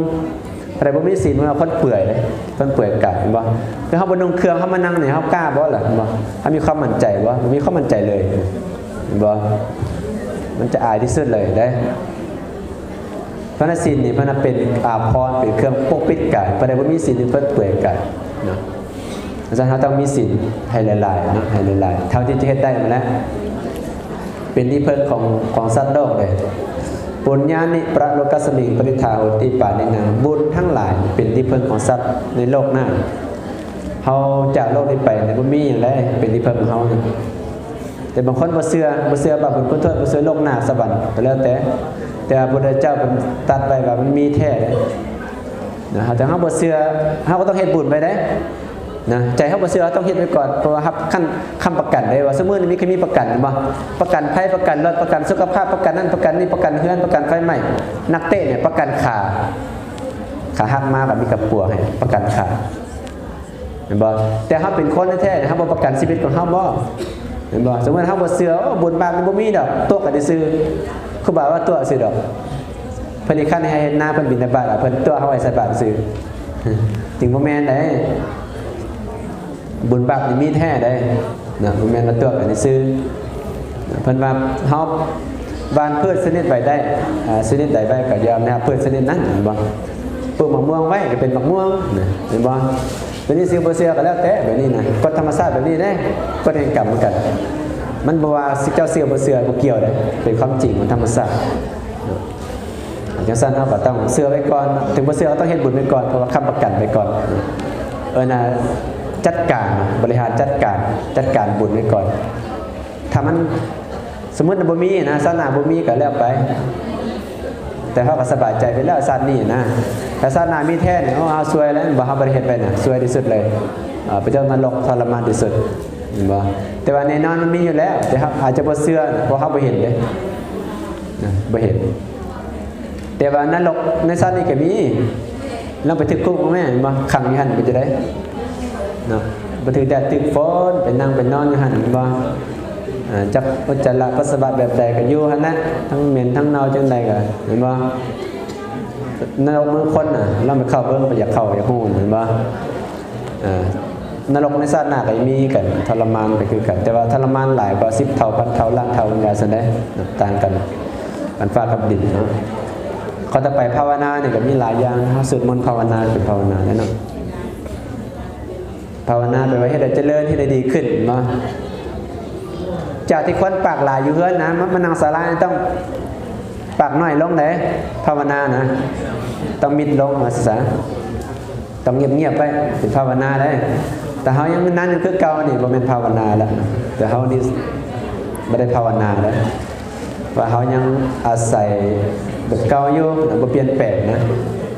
ໃຜບໍ່ມີສິນ ເປັນວ່າຄົນເປື່ອຍເດ້ ຄົນເປື່ອຍກາຍ ແມ່ນບໍ່? ຄືເຮົາບໍ່ນຸ່ງເຄື່ອງ ເຮົາມານັ່ງນີ້ ເຮົາກ້າບໍ່ລະ ແມ່ນບໍ່? ເຮົາມີຄວາມໝັ້ນໃຈບໍ່? ບໍ່ມີຄວາມໝັ້ນໃຈເລີຍ ແມ່ນບໍ່? ມັນຈະອາຍທີ່ສຸດເລີຍເດ້. ເພາະນັ້ນສິນນີ້ ເພິ່ນວ່າເປັນອາພອນ ເປັນເຄື່ອງປົກປິດກາຍ. ໃຜບໍ່ມີສິນ ເພິ່ນເປື່ອຍກາຍເນາະ. ເພາະສະນັ້ນເຮົາຕ້ອງມີສິນໃຫ້ຫຼາຍໆເນາະ ໃຫ້ຫຼາຍໆ ເທົ່າທີ່ຈະເຮັດໄດ້ຫັ້ນແຫຼະ. ເປັນທີ່ເພິ່ງຂອງ ຂອງສັດໂລກເດ້. ປຸນຍານິປະໂລກັດສະມິງ ປະລິດຖາໂຫຕິປານິນາງ. ບຸນທັງຫຼາຍເປັນທີ່ເພິ່ງຂອງສັດໃນໂລກໜ້າ. ເຮົາຈາກໂລກນີ້ໄປ ບໍ່ມີຫຍັງໃດເປັນທີ່ເພິ່ງຂອງເຮົາ. ແຕ່ບາງຄົນບໍ່ເຊື່ອ ບໍ່ເຊື່ອບາບບຸນຄຸນໂທດ ບໍ່ເຊື່ອໂລກໜ້າສະຫວັນ ກໍແລ້ວແຕ່. ແຕ່ວ່າພະພຸດທະເຈົ້າເພິ່ນຕັດໄວ້ວ່າມັນມີແທ້ເດ້ນະ. ແຕ່ເຮົາບໍ່ເຊື່ອ ເຮົາກໍຕ້ອງເຮັດບຸນໄວ້ເດ້ນະ. ໃຈເຮົາບໍ່ເຊື່ອ ເຮົາຕ້ອງເຮັດໄວ້ກ່ອນ ເພາະວ່າຮັບຂັ້ນ ຄ້ຳປະກັນເດ້ ວ່າຊຸມື້ນີ້ມີ ຄືມີປະກັນແມ່ນບໍ່? ປະກັນໄພ ປະກັນລົດ ປະກັນສຸຂະພາບ ປະກັນນັ້ນປະກັນນີ້ ປະກັນເຮືອນ ປະກັນໄຟໄໝ້. ນັກເຕະນີ້ປະກັນຂາ ຂາຫັກມາກໍມີກະປົວໃຫ້ປະກັນຂາ ແມ່ນບໍ່? ແຕ່ເຮົາເປັນຄົນແທ້ໆ ເຮົາບໍ່ປະກັນຊີວິດຂອງເຮົາບໍ່? ແມ່ນບໍ່? ສົມມຸດເຮົາບໍ່ເຊື່ອ ໂອ້ ບຸນບາບມັນບໍ່ມີດອກ ຕົວະກັນຊື່ໆ ຄູບາວ່າຕົວະຊື່ດອກ. ເພິ່ນອີກຂັ້ນໃຫ້ເຮັດນາ ເພິ່ນບິນທະບາດ ເພິ່ນຕົວະເຮົາໄວ້ໃສ່ບາດຊື່ ຈຶ່ງບໍ່ແມ່ນໃດ. ບຸນບາບນີ້ມີແທ້ໃດນະ ບໍ່ແມ່ນວ່າຕົວະກັນຊື່. ເພິ່ນວ່າເຮົາຫວ່ານພືດຊະນິດໃດໄດ້ ອາ ຊະນິດໃດໄວ້ກໍຍອມນະ ພືດຊະນິດນັ້ນ ແມ່ນບໍ່? ປູກໝາກມ່ວງໄວ້ກໍເປັນໝາກມ່ວງນະ ແມ່ນບໍ່? ຕົວນີ້ເຊື່ອບໍ່ເຊື່ອກໍແລ້ວແຕ່ ແບບນີ້ນະ ກົດທຳມະຊາດແບບນີ້ເດ້ ກົດແຫ່ງກຳຄືກັນ. ມັນບໍ່ວ່າເຈົ້າເຊື່ອບໍ່ເຊື່ອບໍ່ກ່ຽວເດ້ ເປັນຄວາມຈິງຂອງທຳມະຊາດ. ຈັ່ງຊັ້ນເຮົາກໍຕ້ອງເຊື່ອໄວ້ກ່ອນ ເຖິງບໍ່ເຊື່ອກໍຕ້ອງເຮັດບຸນໄວ້ກ່ອນ ເພາະວ່າຄ້ຳປະກັນໄວ້ກ່ອນ. ເອີ້ນວ່າຈັດການ ບໍລິຫານຈັດການ ຈັດການບຸນໄວ້ກ່ອນ. ຖ້າມັນ ສົມມຸດວ່າບໍ່ມີນະ ຊາດໜ້າບໍ່ມີກໍແລ້ວໄປ ແຕ່ເຮົາກໍສະບາຍໃຈໄປແລ້ວຊາດນີ້ນະ. ຖ້າຊາດໜ້າມີແທ້ນີ້ ໂອ້ ເຮົາຊວຍແລ້ວ ແມ່ນບໍ່? ເຮົາບໍ່ໄດ້ເຮັດໄວ້ນະ ຊວຍທີ່ສຸດເລີຍ ອາ ໄປຕົກນະລົກທໍລະມານທີ່ສຸດ ແມ່ນບໍ່? ແຕ່ວ່າແນ່ນອນມັນມີຢູ່ແລ້ວ ແຕ່ເຮົາອາດຈະບໍ່ເຊື່ອ ເພາະເຮົາບໍ່ເຫັນເດ້ ນະ ບໍ່ເຫັນ. ແຕ່ວ່ານະລົກໃນຊາດນີ້ກໍມີ ລອງໄປຖືກຄຸກເບິ່ງແມ້ ແມ່ນບໍ່? ຂັງຢູ່ຫັ້ນເປັນຈັ່ງໃດເນາະ? ບໍ່ຖືກແດດຖືກຝົນ ໄປນັ່ງໄປນອນຢູ່ຫັ້ນ ແມ່ນບໍ່? ອາ ຈັກອຸດຈາລະປັດສະວະແບບໃດກໍຢູ່ຫັ້ນແຫຼະ ທັງເໝັນທັງເນົ່າຈັ່ງໃດກໍ ແມ່ນບໍ່? ນະລົກເມືອງຄົນນະ ລອງໄປເຂົ້າເບິ່ງ ໄປຢາກເຂົ້າຢາກຮູ້ ແມ່ນບໍ່? ເອີ ນະລົກໃນຊາດໜ້າກໍຍັງມີຄືກັນ ທໍລະມານກໍຄືກັນ ແຕ່ວ່າທໍລະມານຫຼາຍກວ່າສິບເທົ່າ ພັນເທົ່າ ລ້ານເທົ່າ ເພິ່ນວ່າຊັ້ນເດ້ ຕ່າງກັນ. ອັນຟ້າກັບດິນເນາະ. ຂໍ້ຕໍ່ໄປ ພາວະນານີ້ກໍມີຫຼາຍຢ່າງ ເຮົາສວດມົນພາວະນາ ເປັນພາວະນາແລ້ວເນາະ. ພາວະນາແປວ່າເຮັດໃຫ້ຈະເລີນ ເຮັດໃຫ້ດີຂຶ້ນເນາະ. ຈາກທີ່ຄົນປາກຫຼາຍຢູ່ເຮືອນນະ ມາ ມານັ່ງສາລານີ້ຕ້ອງປາກໜ້ອຍລົງເດ້. ພາວະນານະ ຕ້ອງມິດລົງວ່າຊັ້ນຊະ ຕ້ອງງຽບໆໄວ້ ເປັນພາວະນາໄດ້. ແຕ່ເຮົາຍັງນັ້ນຢູ່ຄືເກົ່ານີ້ ບໍ່ແມ່ນພາວະນາແລ້ວ. ແຕ່ເຮົານີ້ບໍ່ໄດ້ພາວະນາແລ້ວ ວ່າເຮົາຍັງອາໄສແບບເກົ່າຢູ່ນະ ບໍ່ປ່ຽນແປງນະ.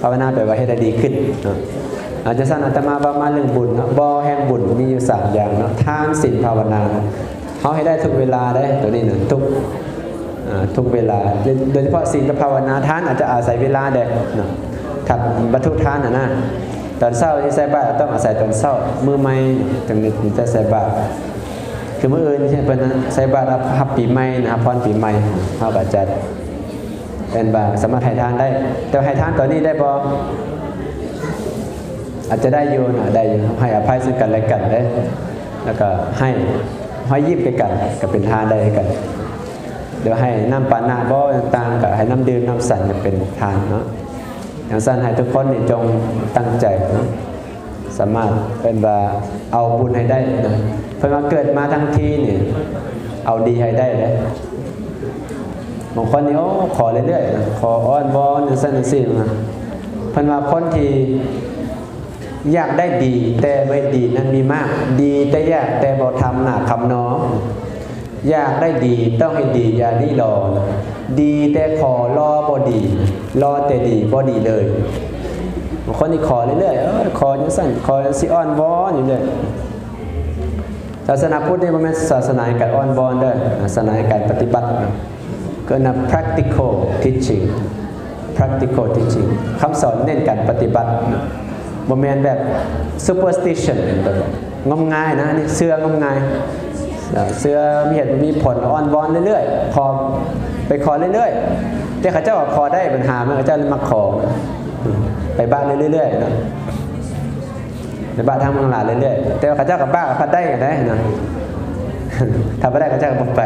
ພາວະນາແປວ່າເຮັດໃຫ້ດີຂຶ້ນເນາະ. ອາ ຈັ່ງຊັ້ນອາດຕະມາເວົ້າມາເລື່ອງບຸນເນາະ. ບໍ່ແຫ່ງບຸນມີຢູ່ສາມຢ່າງເນາະ ທານ ສິນ ພາວະນາ. ເຮົາເຮັດໄດ້ທຸກເວລາເດ້ ໂຕນີ້ນະ ທຸກ ອາ ທຸກເວລາ ໂດຍ ໂດຍສະເພາະສິນກັບພາວະນາ. ທານອາດຈະອາໄສເວລາແດ່ເນາະ ຖ້າວັດຖຸທານຫັ້ນນະ. ຕອນເຊົ້າທີ່ໃສ່ບາດຕ້ອງອາໄສຕອນເຊົ້າ ມື້ໃໝ່ຈັ່ງໄດ້ໃສ່ບາດ. ຄືມື້ອື່ນເພິ່ນໃສ່ບາດຮັບປີໃໝ່ນະ ຮັບພອນປີໃໝ່ ເຮົາກໍອາດຈະ ເອີ້ນວ່າສາມາດໃຫ້ທານໄດ້. ແຕ່ວ່າໃຫ້ທານຕອນນີ້ໄດ້ບໍ່? ອາດຈະໄດ້ຢູ່ນະ ໄດ້ຢູ່ ໃຫ້ອະໄພເຊິ່ງກັນແລະກັນເດ້ ແລ້ວກໍໃຫ້ຮອຍຍິ້ມໃສ່ກັນ ກໍເປັນທານໄດ້ຄືກັນ. ຫຼືໃຫ້ນ້ຳປານະບໍຕ່າງໆ ກໍໃຫ້ນ້ຳດື່ມ ນ້ຳສັນ ກໍເປັນທານເນາະ. ຈັ່ງຊັ້ນໃຫ້ທຸກຄົນນີ້ຈົ່ງຕັ້ງໃຈເນາະ ສາມາດ ເອີ້ນວ່າເອົາບຸນໃຫ້ໄດ້ນະ. ເພິ່ນວ່າເກີດມາທັງທີນີ້ ເອົາດີໃຫ້ໄດ້ເດ້. ບາງຄົນນີ້ ໂອ້ ຂໍເລື້ອຍໆນະ ຂໍອ້ອນວອນຈັ່ງຊັ້ນຈັ່ງຊີ້ນະ. ເພິ່ນວ່າຄົນທີ່ຢາກໄດ້ດີແຕ່ບໍ່ເຮັດດີນັ້ນມີມາກ, ດີແຕ່ຢາກແຕ່ບໍ່ທຳໜ້າຄຳໜໍ. ຢາກໄດ້ດີຕ້ອງເຮັດດີຢ່າລີລໍ, ດີແຕ່ຂໍລໍບໍ່ດີ, ລໍແຕ່ດີບໍ່ດີເລີຍ. ບາງຄົນນີ້ຂໍເລື້ອຍໆ ເອີ ຂໍຈັ່ງຊັ້ນ ຂໍຈັ່ງຊີ້ ອ້ອນວອນຢູ່ເລື້ອຍ. ສາສະໜາພຸດນີ້ບໍ່ແມ່ນສາສະໜາແຫ່ງການອ້ອນວອນເດີ້, ສາສະໜາແຫ່ງການປະຕິບັດ, ເອີ້ນວ່າ practical teaching, practical teaching. ຄຳສອນເນັ້ນການປະຕິບັດ, ບໍ່ແມ່ນແບບ superstition ແບບງມງາຍນະ, ອັນນີ້ເຊື່ອງມງາຍ, ເຊື່ອມີເຫດມີຜົນ, ອ້ອນວອນເລື້ອຍໆ, ຂໍ ໄປຂໍເລື້ອຍໆ. ແຕ່ເຂົາເຈົ້າກໍຂໍໄດ້, ບັນຫາມັນເຂົາເຈົ້າມັກຂໍ, ໄປບາດເລື້ອຍໆນະ. ໄປບາດທາງເມືອງລາວເລື້ອຍໆ, ແຕ່ວ່າເຂົາເຈົ້າກໍບາດກັບພັດໄດ້ໄດ້ນະ. ຖ້າບໍ່ໄດ້ເຂົາເຈົ້າກໍບໍ່ໄປ,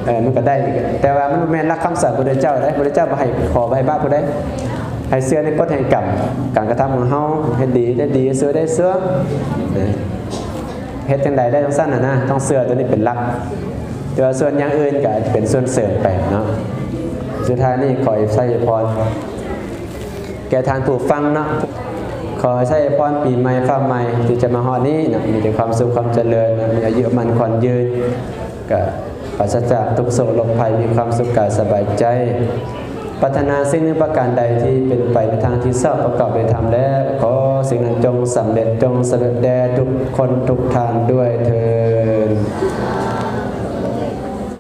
ເອີ ມັນກໍໄດ້. ແຕ່ວ່າມັນບໍ່ແມ່ນຫຼັກຄຳສອນພະພຸດທະເຈົ້າເດ້. ພະພຸດທະເຈົ້າບໍ່ໃຫ້ຂໍ ບໍ່ໃຫ້ບາດຜູ້ໃດ, ໃຫ້ເຊື່ອໃນກົດແຫ່ງກຳ, ການກະທຳຂອງເຮົາ, ເຮັດດີໄດ້ດີ, ຊົ່ວໄດ້ຊົ່ວ. ເອີ ເຮັດຈັ່ງໃດໄດ້ຈັ່ງຊັ້ນນະ, ຕ້ອງເຊື່ອໂຕນີ້ເປັນຫຼັກ. ແຕ່ວ່າສ່ວນຢ່າງອື່ນກໍອາດຈະເປັນສ່ວນເສີມໄປເນາະ. ສຸດທ້າຍນີ້ຂໍໃຫ້ໄຊຍະພອນ ແກ່ທ່ານຜູ້ຟັງເນາະ. ຂໍໃຫ້ໄຊຍະພອນປີໃໝ່ຟ້າໃໝ່ທີ່ຈະມາຮອດນີ້ເນາະ ມີແຕ່ຄວາມສຸກຄວາມຈະເລີນເນາະ, ມີອາຍຸໝັ້ນຂວັນຍືນ, ກະປາສະຈາກທຸກໂສກໂລກໄພ, ມີຄວາມສຸກກາຍສະບາຍໃຈ. ປາດຖະໜາສິ່ງໜຶ່ງປະການໃດທີ່ເປັນໄປໃນທາງທີ່ຊອບປະກອບດ້ວຍທຳແລ້ວ, ຂໍສິ່ງນັ້ນຈົ່ງສຳເລັດ, ຈົ່ງສຳເລັດແດ່ທຸກຄົນທຸກທ່ານດ້ວຍເທີ້ນ.